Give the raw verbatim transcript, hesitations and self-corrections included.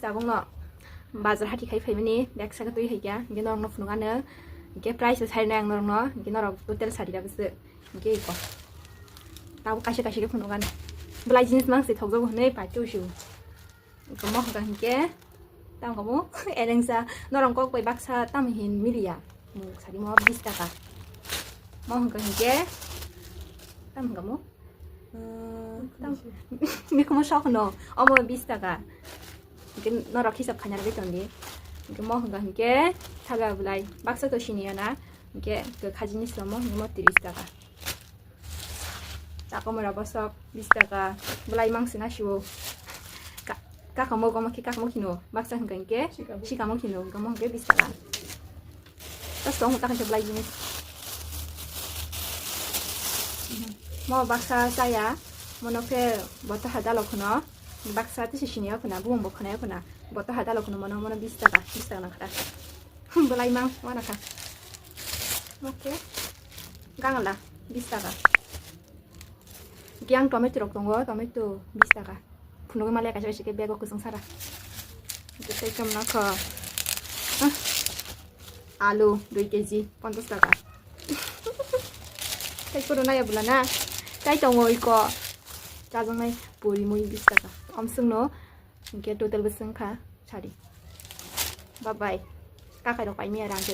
Tabukno bazar hati khai phaimani bag saka twi hai kya, hinkhe norokno phunukano, hinkhe price bo sarinai ang norokno, hinkhe norok total sari da bwswk, hinkhe iko. Tabuk kaisa kaisa khe phunukano. Belai jinis mang se thokjago hwnwi paitwi usio. Iko mo hwnkha hinkhe, tamo kamo, elengsa, norok kok bai baksa tamo hin miliya. Mung sari mo bis taka. Mo hwnkha hinkhe, tamo hwnkha mo? Mikhumo sok no, omo bis taka. Hinkhe norok hisab khaina rwgwi tongdi. Hinkhe mo hwnkha hinkhe saba bwlai baksa to siniya na. Hinkhe kwkha jinis rok mo hinkhe mo tris taka. Takomora bosok bis taka. Bwlai mang sina siwo. Ka-, kakamo goma khe kakamo khino. Baksa hwnkha hinkhe sikamo khino. Hinkhe mo hinkhe bis taka. Bas tong ta khe belai jinis. Mo baksa chaya, mono khe boto ha dalo khwno. Baksa tisi sini o khwna, bumung bo khwna o khwna. Boto ha dalo khwno mono, mono bis taka, bis taka nang kha. Belai mang, wana kha. Oke. Gangla, bis taka. Yang tomato rok tongo, tomato bis taka. Phunugwi maliya kaisa kaisa khe bego kwchwng sara. Tei tamo nakho. Ah. Alu dui kg ponchas taka. Tei phuru naya bwla na. Tai tongo iko. Chajaknai puri mui bis taka. Omswngno hinkhe total bwswng kha sari. Bye bye. Kakai rok paimaya rang.